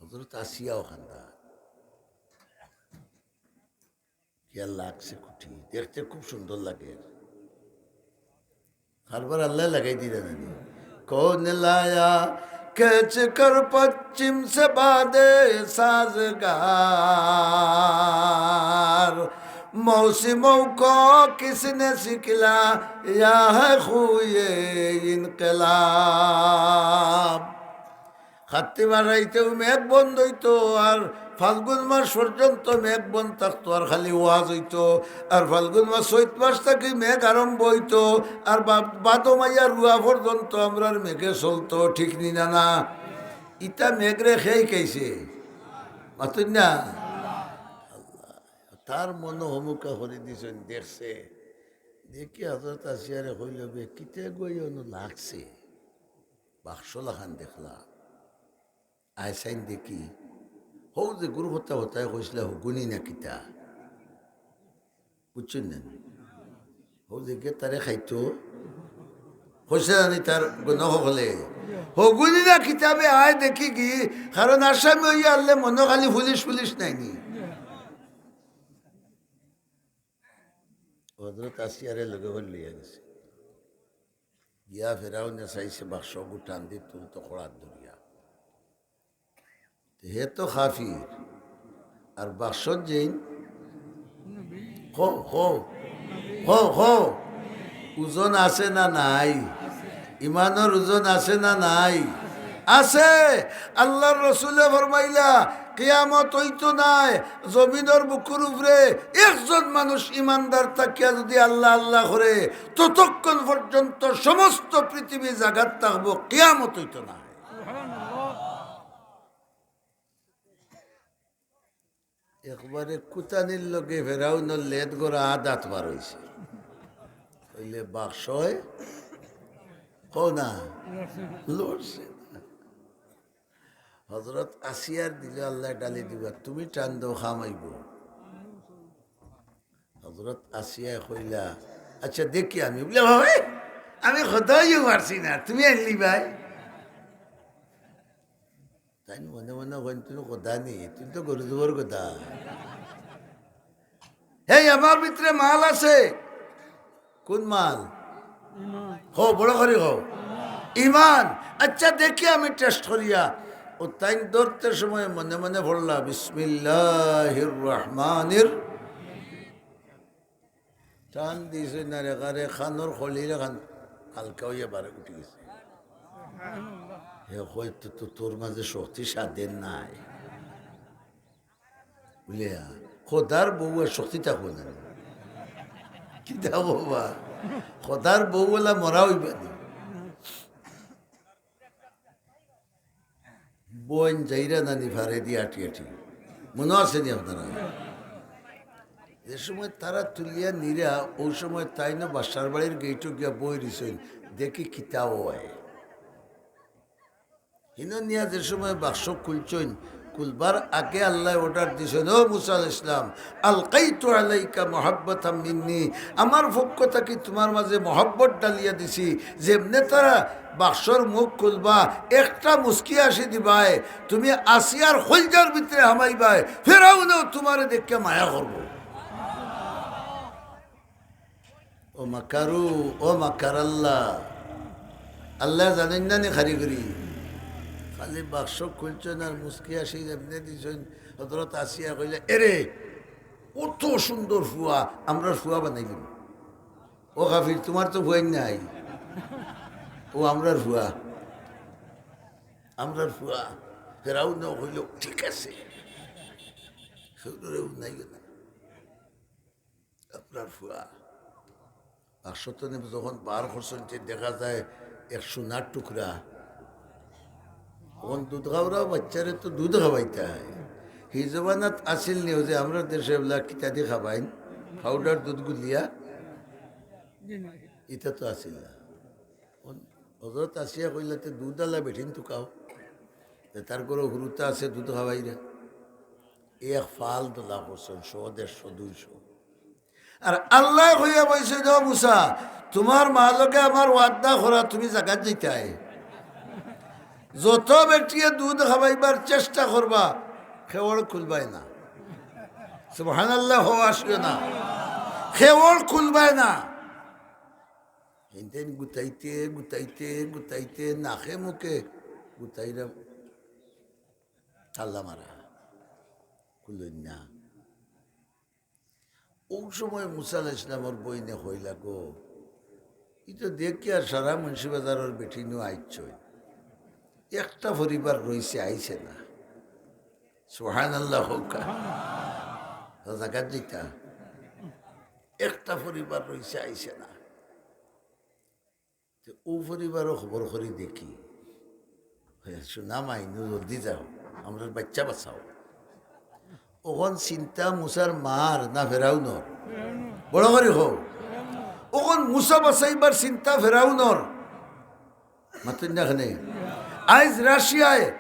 হজরত আসিয়া অখানতা। কিয়া লাগছে কুটি, দেখতে খুব সুন্দর লাগে। কারবার আল্লাহ লাগাই দিলা নানি। কৌন লায়া কেচ কর পশ্চিম সে বাদে সাজগার, মৌসিমোঁ কো কিসনে সিখলা, ইয়া হ্যায় খুয়ে ইনকিলাব। কার্তিক মাস আইতেউ মেঘ বন্ধ অইতো, আর ফাল্গুন মাস পর্যন্ত মেঘ বন্ধ থাকতো, আর খালি ওয়াজ অইতো। আর ফাল্গুন মাস, চৈত মাস থাকি মেঘ আরম্ভ অইতো, আর বা-, ভাদো মাইয়া রুয়া পর্যন্ত আমরার মেঘে চলতো, ঠিক নি না? না, ইতা মেঘরে কে হিকাইছে? মাতইন না। আল্লাহ। তার মনো হমুকা করি দিছইন, দেখছে। দেখি হজরত আসিয়ারে কইল, "বে, কিতা গো অনো লাগছে?" বাক্স লাখান দেখলা। আয় চাইন দেখি, হউ যে গরু হত্যা হত্যায় কইছলা, হগুনি না কিতা? বুঝছইন না? হউ যে গিয়া তারে খাইতো, কইছে জানি তার গণক অকলে, হগুনি না কিতা বে, আয় দেখি কি, কারণ আসামি অইয়া আনলে মনো খালি পুলিশ পুলিশ নাইনি। হজরত আসিয়ারে লগে করি লইয়া গেছে। গিয়া ফেরাউনে চাইছে বাক্সগু টান দি তুলতো কড়াত ধরিয়া। তে হে তো কাফির, আর বাক্সত যেইন, কও, কও, কও, কও, ওজন আছে না নাই? ইমানর ওজন আছে না নাই? আছে। আল্লাহর রসুলে ফরমাইলা, কিয়ামত অইতো নায়, জমিনর বুকুর উপরে একজন মানুষ ইমানদার থাকিয়া যদি আল্লাহ আল্লাহ করে, ততক্ষণ পর্যন্ত সমস্ত পৃথিবী জাগাত থাকবো, কিয়ামত অইতো নায়। একবারে কুতানির লগে ফেরাউনর লেদ গড়া আদাত বার অইছে। অইলে বাক্সয় কও না, লড়ছে না। হজরত আসিয়ার দিলো আল্লায় ডালি দিবা, তুমি টান দেও, কাম অইবো। হজরত আসিয়ায় কইলা, "আচ্ছা, দেখি আমি।" বুলে, "বাবা, আমি খোদাইও পারছি না, তুমি আনলিবায়।" তাইন মনে মনে কইন, "তুমি খোদা নি, তুমি তো গরু জবর খোদা।" হেই, আমার ভিতরে মাল আছে, কোন মাল? কও, বড় করি কও। ইমান। আচ্ছা, দেখি আমি টেস্ট করিয়া। অউ তাইন ধরতে সময় মনে মনে পড়লা, "বিসমিল্লাহির রহমানির।" টান দিছে না রে, কারে কানর খলির খান হালকা অইয়া বারে উঠি গেছে। হে কয়, "তো, তো তোর মাঝে শক্তি সাধের নাই।" বুলে, "খোদার বউয়ে শক্তি থাকবো না।" কিতা বাবা, খোদার বউ ওলা মরা অইবা নি। বইন যাইরা নানি ফারে দি আটি আটি। মনো আছে নি আপনারা? যে সময় তারা তুলিয়া নিরা, অউ সময় তাইনও বাসার বাড়ির গেইটো গিয়া বই রইছইন, দেখি কিতা অয়। হিনো নিয়া যে সময় বাক্স খুলছইন, খুলবার আগে আল্লায় অর্ডার দিছইন, "ও মুসা আলাইহিস সালাম, আলকাইতু আলাইকা মুহাব্বাতাম মিন্নি, আমার পক্ষ থাকি তুমার মাঝে মহব্বত ডালিয়া দিছি।" যেমনে তারা বাক্সর মুখ খুলবা, একটা মুচকি হাসি দিবায়, তুমি আসিয়ার কইলজার ভিতরে হামাইবায়, ফেরাউনেও তুমারে দেখিয়া মায়া করবো। ও মাকারু, ও মাকার আল্লাহ। আল্লায় জানইন না নি কারিগরি? খালি বাক্স খুলছইন আর মুচকি হাসি যেমনে দিছইন, হযরত আসিয়া কইলা, "এরে, অত সুন্দর ফুয়া, আমরার ফুয়া বানাইলিমু।" ও কাফির, তুমার তো ফুয়াইন নাই, অউ আমরার ফুয়া, আমরার ফুয়া। ফেরাউনেও কইল, "ঠিক আছে, কেউরে হুনাইও না।" আপনার ফুয়া। বাক্স তনে যখন বার করছইন, তে দেখা যায় এক সোনার টুকরা। অখন দুধ খাওরা বাইচ্চারে তো দুধ খাওয়াইতা অয়। হি জমানাত আছিল নি অউ যে আমরার দেশে অউলা কিতা দি খাবাইন, পাউডার দুধ গুলিয়া, ইতা তো আছিল না। অখন হযরত আসিয়া কইলা, "তে দুধআলা বেটিন তুকাও, তে তার ঘরো হুরুতা আছে, দুধ খাওয়াইরা।" এক ফাল দলা করছইন, শো, দেড়শো, দুইশো। আর আল্লায় কইয়া বইছইন, "ও মুসা, তুমার মা লগে আমার ওয়াদা করা, তুমি জাগাত যাইতায়। যত বেটিয়ে দুধ খাওয়াইবার চেষ্টা করবা, খেওড় খুলবায় না।" সুবহানাল্লাহ, হো আসিও না, খেওড় খুলবায় না। হিনতেন গুতাইতে, গুতাইতে, গুতাইতে, নাকে মুখে গুতাইরা তালা মারা, খুলইন না। অউ সময় মুসা আলাইহিস সালামর বইনে কইলা, "গো, ই তো দেখি আর সারা মুন্সিবাজারর বেটিনও আইছইন, একটা পরিবার রইছে, আইছে না।" সুবহানাল্লাহ কউক্কা। তো জাগাত যাইতা, একটা পরিবার রইছে, আইছে না। তে অউ পরিবারও খবর করি দেখি। হে, "সোনা মাইনু, জলদি যাও, আমরার বাইচ্চা বাঁচাও।" অখন চিন্তা মুসার মার না ফেরাউনর? বড় করি কও। অখন মুসা বাঁচাইবার চিন্তা ফেরাউনর। মাতইন না কেনে? আইজ রাশিয়ায়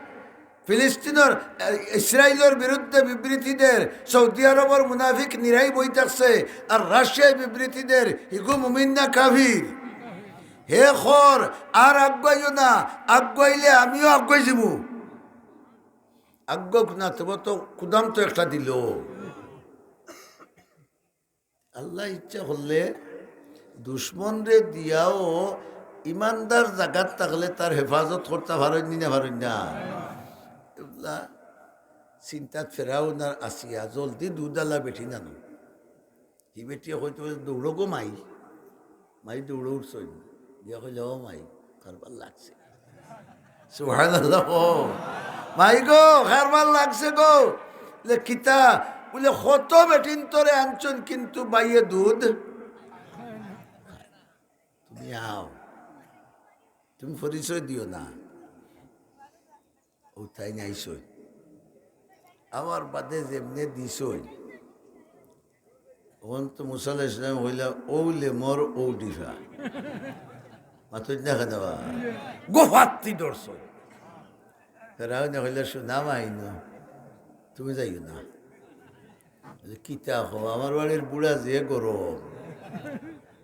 ফিলিস্তিনর, এ, ইসরাইলর বিরুদ্ধে বিবৃতি দের, সৌদি আরবর মুনাফিক নিরাই বই থাকছে, আর রাশিয়ায় বিবৃতি দের, হিগু মুমিন না কাফির? হে কর, আর আগুয়াইও না, আগুয়াইলে আমিও আগুয়াই যিমু। আগুয়াউক না, তবে তো কুদাম তো একটা দিল। আল্লায় ইচ্ছা করলে দুশমনরে দিয়াও ইমানদার জাগাত থাকলে তার হেফাজত করতা পারইন নি না পারইন না? এবলা চিন্তাত ফেরাউন আর আসিয়া, "জলদি দুধআলা বেটিন আনো।" হি বেটিয়ে কইতো, "দৌড়ো গো মাই।" মাই দৌড়ো উঠছইন, গিয়া কইলা, "ও মাই, কারবার লাগছে।" সুবহানাল্লাহ। "ও মাই গো, কারবার লাগছে গো।" লে, "কিতা?" বুলে, "কত বেটিন্তরে আনছইন, কিন্তু বাইয়ে দুধ।" তুমি আও, তুমি পরিচয় দিও না। অউ তাইন আইছইন। আবার বাদে যেমনে দিছইন, অখন তো মুসা আলাইহিস সালাম কইলা, "অউ লেমর, অউ ডিফা।" মাতইন না কেনে বা? গোফাত্তি ধরছইন। ফেরাউনে কইলা, "সোনা মাইনু, তুমি যাইও না।" বুলে, "কিতা কও, আমার বাড়ির বুড়া যে গরম,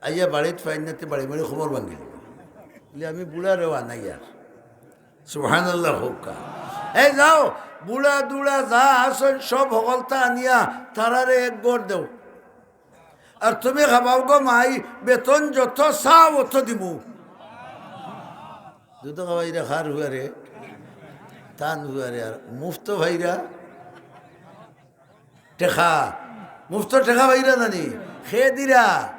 আইয়া বাড়িত ফাইন না তে বাড়ি মারি কোমর ভাঙ্গিল।" বুলে, "আমি বুড়ারেও আনাইয়ার।" সুবহানাল্লাহ কউক্কা। এই যাও, বুড়া দুড়া যা আছইন সব হকলতা আনিয়া তারারে এক গড় দেও। আর তুমি খাবাও গো মাই, বেতন যত চাও অত দিমু। দুধ খাবাইরা খার ফুয়ারে, তান ফুয়ারে, আর মুফত ভাইরা টেকা, মুফত টেকা ভাইরা জানি, খে দিরা,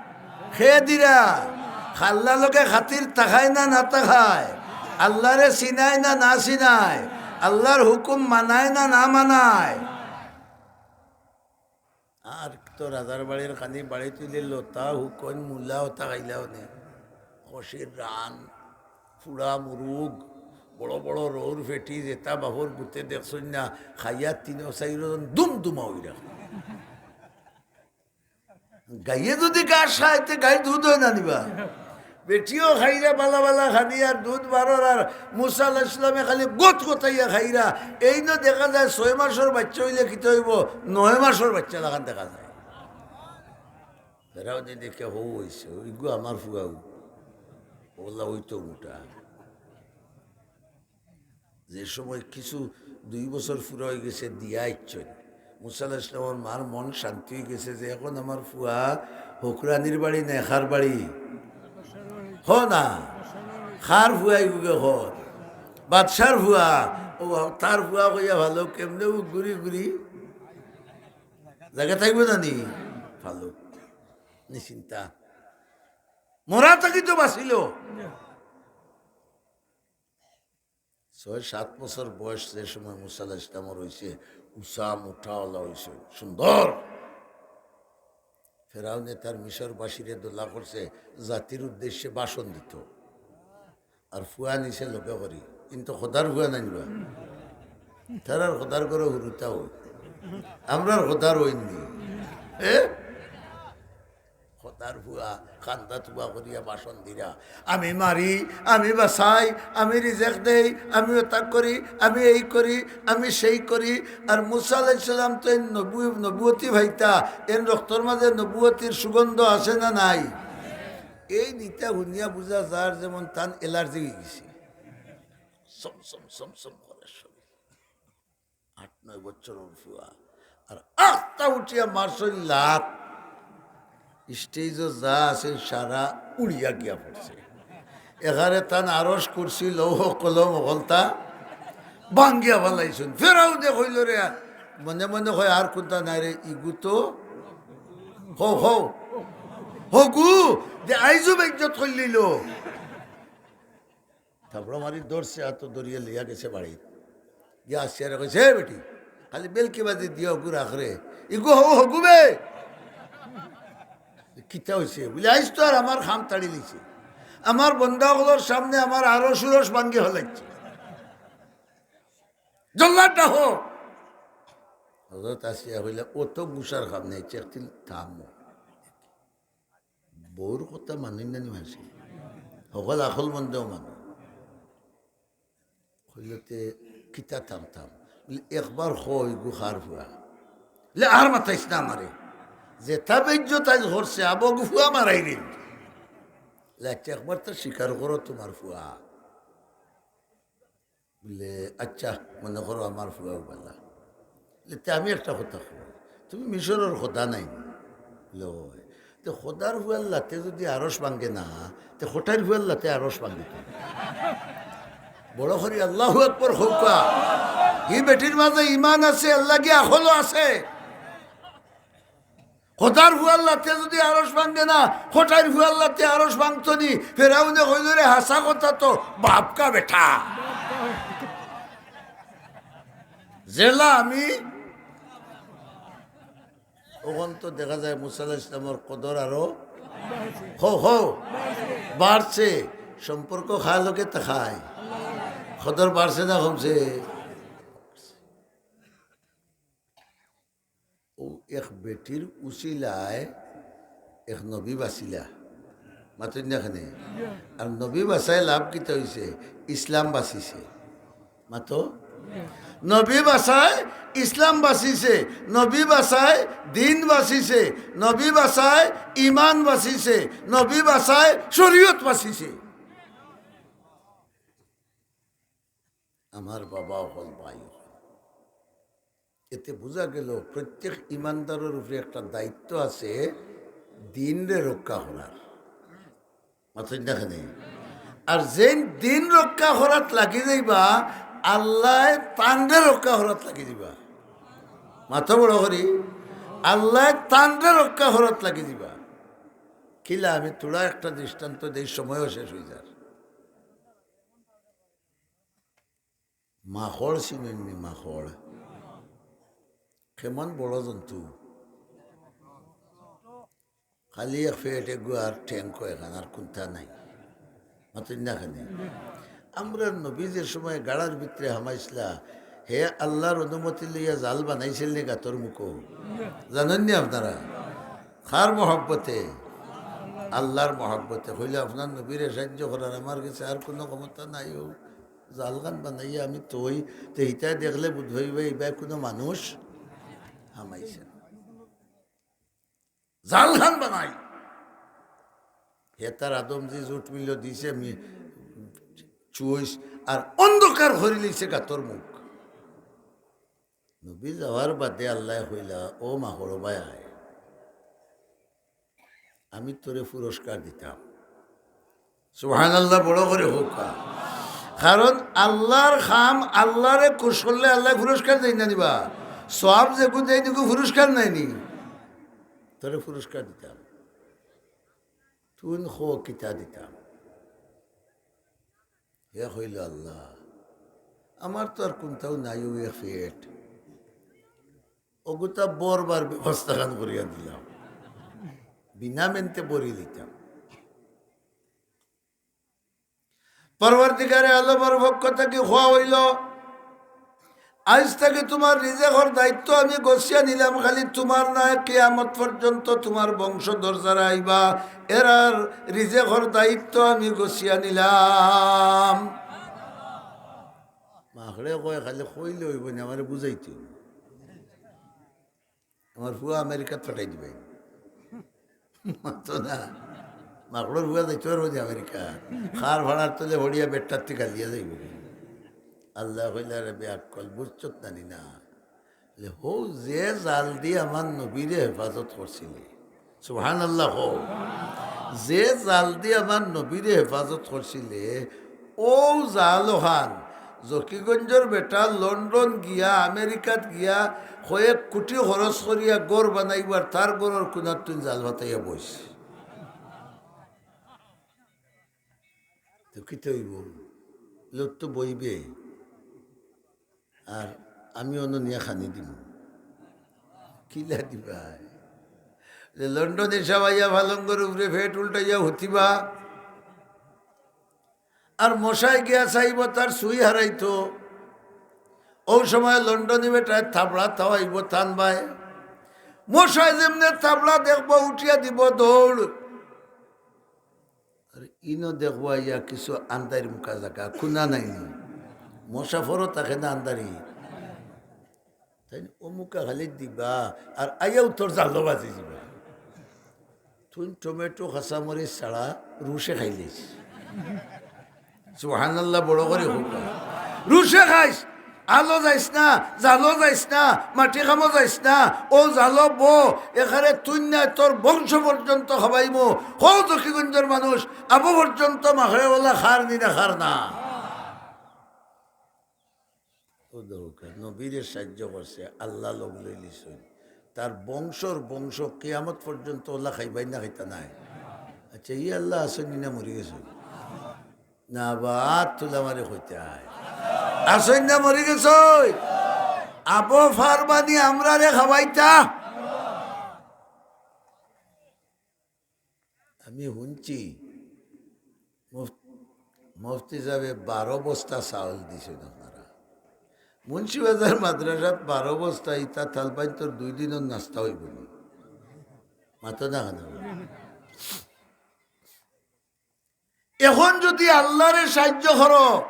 খে দিরা। আল্লার লগে খাতির থাকায় না না থাকায়, আল্লারে চিনায় না না চিনায়, আল্লার হুকুম মানায় না না মানায়। আর তো রাজার বাড়ির খানি বাড়ি তুলে লতা হুকন মুলা ওতা খাইলাও নে। খসির রান, ফুড়া মুরুগ, বড় বড় রৌর ফেটি, যেটা বাপর গুতে দেখছইন না, খাইয়া তিন চাইরজন দুম দুমা অইরা। গাইয়ে যদি ঘাস খায়, তে গাই দুধ অয় না নিবা। বেটিও খাইরা বালা বালা খানি আর দুধ বারর, আর মুসা আলাইহিস সালামে খালি গত গতাইয়া খাইরা। এইন দেখা যায় ছয় মাসর বাচ্চা অইলে কিতা অইবো, নয় মাসর বাচ্চা লাখান দেখা যায়। ফেরাউনে দেখে, "হউ অইছে, ইগু আমার ফুয়াউ।" অলা অইতো মোটা। যে সময় কিছু দুই বছর পুরা অইগেছে, দিয়া আইছইন। মুসা আলাইহিস সালামর মার মন শান্তি অইগেছে যে এখন আমার ফুয়া হকরানির বাড়ি না খার বাড়ি? হ না, খার ফুয়া ইগুগে হ। বাদশার ফুয়া, ও তার ফুয়া কইয়া ভালো, কেমনে ও ঘুরি ঘুরি জাগা থাকবো জানি? ভালো, নিশ্চিন্তা। মরা থাকি তো বাঁচিল। ছয় সাত বছর বয়স যে সময় মুসা আলাইহিস সালামর অইছে, উচা মোটা অলা অইছে, সুন্দর। ফেরাউনে তার মিশরবাসীরে দোলা করছে, জাতির উদ্দেশ্যে ভাষণ দিত। আর ফুয়া নিছে লগে করি, কিন্তু খোদার ফুয়া নানিবা। তারার খোদার ঘরো হুরুতা অই, আমরার খোদার অইননি। এ? খোদার ফুয়া কান্দা তুবা করিয়া ভাষণ দিরা, "আমি মারি, আমি বাঁচাই, আমি রিজেক দেই, আমি ওতা করি, আমি এই করি, আমি সেই করি।" আর মুসা আলাইহিস সালাম তো এই নবু-, নবুয়তি ভাইতা, এন রক্তর মাঝে নবুয়তির সুগন্ধ আছে না নাই? এই নিতা হুনিয়া বুঝা যার যেমন তান অ্যালার্জি অইগেছে। সম সম সম সম করে শরীর। আট নয় বছরর ফুয়া। আর আখতা উঠিয়া মারছইন লাত। স্টেজো যা আছে সারা উড়িয়া গিয়া পড়ছে। এখানে তান আরশ কুরসি লৌহ কলম হকলতা ভাঙ্গিয়া ফালাইছইন। ফেরাউনে কইল রে, মনে মনে কয়, "আর কুনতা নাই রে, ইগু তো হউ, হউ, হগু, যে আইজু বেইজ্জত করিলিল।" থাপড়া মারি ধরছে, আতো ধরিয়া লইয়া গেছে বাড়িত। গিয়া আসিয়া রে কইছে, "এ বেটি, খালি বেলকি বাজি দিয়া হগু রাখ রে। ইগু হউ হগু বে।" "কিতা অইছে?" বুলে, "আইজ তো আর আমার খাম তাড়ি লিছে। আমার বন্দা অকলর সামনে আমার আরশ উরশ ভাঙ্গি ফালাইছে। জল্লাদ ডাকো।" হজরত আসিয়া কইলা, "অত গুছার খাম নাই, চেক দিল থামো।" বউর কথা মানইন না নি মানষে? হকল আখলমন্দেও মানইন। কইল, "তে কিতা থামতাম?" বুলে, "একবার কও, ইগু খার ফুয়া।" বুলে, "আর মাতাইস না আমারে। যেতা বেইজ্জত আইজ করছে, আবো গু ফুয়া মারাই রে।" বুলে, "আচ্ছা, একবার তো স্বীকার করো তুমার ফুয়া।" বুলে, "আচ্ছা, মনে করো আমার ফুয়াউ বালা।" বুলে, "তে আমি একটা কথা কই, তুমি মিশরর খোদা নায় নি?" বুলে, "অয়।" "তে খোদার ফুয়ার লাতে যুদি আরশ ভাঙ্গে না, তে কটাইর ফুয়ার লাতে আরশ ভাঙ্গে।" বড় করি আল্লাহু আকবার কউক্কা। ই বেটির মাঝে ইমান আছে, এরলাগি আখলও আছে। খোদার ফুয়ার লাতে যুদি আরশ ভাঙ্গে না, কটাইর ফুয়ার লাতে আরশ ভাঙ্গতো নি। ফেরাউনে কইল, "রে, হাছা কথা তো, বাপ কা বেটা।" যেলা আমি, অখন তো দেখা যায় মুসা আলাইহিস সালামর কদর আরো, হো, হো, বাড়ছে। সম্পর্ক কার লগে থাকায়? কদর বাড়ছে না কমছে? অউ এক বেটির উছিলায় এক নবী বাচিলা। মাতইন না কেনে? আর নবী বাচায় লাভ কিতা অইছে? ইসলাম বাচিছে। মাতো? নবী বাচায় ইসলাম বাচিছে, নবী বাচায় দ্বীন বাচিছে, নবী বাচায় ঈমান বাচিছে, নবী বাচায় শরীয়ত বাচিছে। আমার বাবা অকল, ভাই অকল। এতে বুঝা গেল প্রত্যেক ইমানদারর উপরে একটা দায়িত্ব আছে, দিনরে রক্ষা করার। মাতইন না কেনে? আর যেইন দিন রক্ষা করাত লাগি যাইবা, আল্লায় তানরে রক্ষা করাত লাগি দিবা। মাতো বড় করি, আল্লায় তানরে রক্ষা করাত লাগি দিবা। কিলা, আমি থুড়া একটা দৃষ্টান্ত দেই, সময়ও শেষ অই যার। মাকড় চিনইন নি? মাকড় কেমন বড় জন্তু, খালি এক পেট, এগু আর ঠেং কয়খান, আর কুন্তা নাই। মাতইন না কেনে? আমরার নবী যে সময় গাড়ার ভিতরে হামাইছলা, হে আল্লার অনুমতি লইয়া জাল বানাইছিল নি গাতর মুখো? জানইন নি আপনারা? কার মহব্বতে? আল্লার মহব্বতে। কইলা, আপনার নবীরে সাহায্য করার আমার গেছে আর কুনু ক্ষমতা নাই। অউ জালখান বানাইয়া আমি থই, তে হিতায় দেখলে বুঝ অইবা, ইবায় কুনু মানুষ হামাইছে না। জালখান বানাই। হে তার আদমজি জুট মিল্ল দিছে, আমি চুইস আর অন্ধকার করিলিছে গাতর মুখ। নবী যাওয়ার বাদে আল্লায় কইলা, "ও মাকড় বায় আয়, আমি তোরে পুরস্কার দিতাম।" সুবহানাল্লাহ, বড় করি কউক্কা। কারণ আল্লার কাম আল্লারে খুশ করলে আল্লায় পুরস্কার দেইন না নি বা? সওয়াব যেগু দেইন, ইগু পুরস্কার নায় নি? তোরে পুরস্কার দিতাম। তুইন ক কিতা দিতাম? হে কইল, "আল্লা, আমার তো আর কুন্তাউ নাই, অউ এক পেট। অগুতা ভরবার ব্যবস্থাখান করিয়া দিলাম, বিনা মেন্তে ভরি দিতাম।" পরওয়ারদিগারে আলমর পক্ষ থাকি কওয়া অইলো, আইজ থাকি তুমার রিজেকর দায়িত্ব আমি গছিয়া নিলাম, খালি তুমার নায়, কিয়ামত পর্যন্ত তুমার বংশধর যারা আইবা, এরার রিজেকর দায়িত্ব আমি গছিয়া নিলাম। মাকড়ে কয়, "খালি কইলে অইবো নি, আমারে বুঝাইতে অইবো।" আমার ফুয়া আমেরিকাত পাঠাই দিবায়। মাতো না। মাকড়র ফুয়া যাইতো পারবো নি আমেরিকা? খার ফাড়ার তলে পড়িয়া বেটার থাকি গালিয়া যাইবো। আল্লায় কইলা, "রে বেআক্কল, বুঝছত না নি না?" বলে, "হউ যে জাল দি আমার নবীরে হেফাজত করছিলে।" সুবহানাল্লাহ কও। "যে জাল দি আমার নবীরে হেফাজত করছিলে, অউ জাল অখান জকিগঞ্জর বেটা লন্ডন গিয়া, আমেরিকাত গিয়া কয়েক কুটি খরচ করিয়া ঘর বানাইবার, তার ঘরর কুনাত তুইন জাল ফাতাইয়া বইছ।" তো কিতা অইবো? লোক তো বইবে। আর আমি অনো নিয়া খানি দিমু। কিলা দিবায়? যে লন্ডনী সাব আইয়া পালঙ্গর উপরে পেট উল্টাইয়া হুতিবা। আর মশায় গিয়া চাইবো তার সুই হারাইতো। অউ সময় লন্ডনী বেটায় থাবড়া থাওয়াইবো তান বায়। মশায় যেমনে থাবড়া দেখবো, উঠিয়া দিবো দৌড়। আর ইনো দেখবো আইয়া কিছু আন্দাইর মুখা জাগা, কুনা নাই নি। মশা ফরো থাকে না আন্দারি। তাইন অমুকা খালি দিবা, আর আইয়াউ তোর জালো বাজি দিবা। তুইন টমেটো, কাঁচামরিচ ছাড়া রুশে খাইলিছ। সুবহানাল্লাহ, বড় করি কউক্কা। রুশে খাইছ, আলো যাইছ না, জালো যাইছ না, মাটি কামো যাইছ না, অউ জালো বো, এখানে তুইন নায়, তোর বংশ পর্যন্ত খাবাইমু। কও জকিগঞ্জর মানুষ, আবো পর্যন্ত মাকড়ে বলা খার নি না খার না? অউ দেখউক্কা, নবীরে সাইয্য করছে, আল্লায় লগ লইলিছইন। তার বংশর বংশ কিয়ামত পর্যন্ত অলা খাইবায় না খাইতা নায়? আচ্ছা, ই আল্লায় আছইন নি না মরি গেছইন? না বা, আত তুলা মারি কইতা। আছইন না মরি গেছইন? আবো পারবা নি আমরারে খাবাইতা? আমি হুনছি, মুফ-, মুফতি সাবে বারো বস্তা চাউল দিছইন আপনারা। মুন্সিবাজার মাদ্রাসাত বারো বস্তা, ইতা তালপাইন্তর দুই দিনর নাস্তা অইবো নি? মাতো না কেনে? এখন যুদি আল্লারে সাইয্য করো,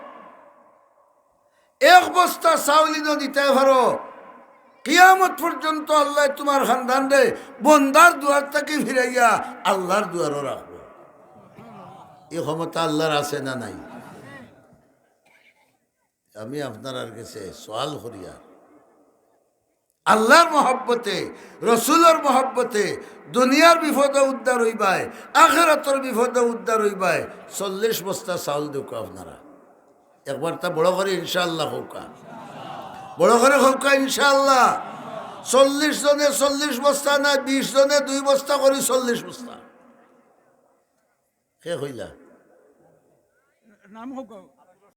এক বস্তা চাউল ইনো দিতায় পারো, কিয়ামত পর্যন্ত আল্লায় তুমার খান্দানরে বন্দার দুয়ার থাকি ফিরাইয়া আল্লার দুয়ারো রাখবো। ই ক্ষমতা আল্লার আছে না নাই? আমি আপনারার গেছে সওয়াল করিয়ার, আল্লাহর মহব্বতে, রসুলর মহব্বতে দুনিয়ার বিপদো উদ্ধার অইবায়, আখেরাতর বিপদো উদ্ধার অইবায়। চল্লিশ বস্তা চাউল দেউক্কা আপনারা। একবার তা বড় করি ইনশাআল্লাহ কউক্কা। বড় করি কউক্কা ইনশাআল্লাহ। চল্লিশ জনে চল্লিশ বস্তা না, বিশ জনে দুই বস্তা করি চল্লিশ বস্তা। কে কইলা? নাম কউক্কা।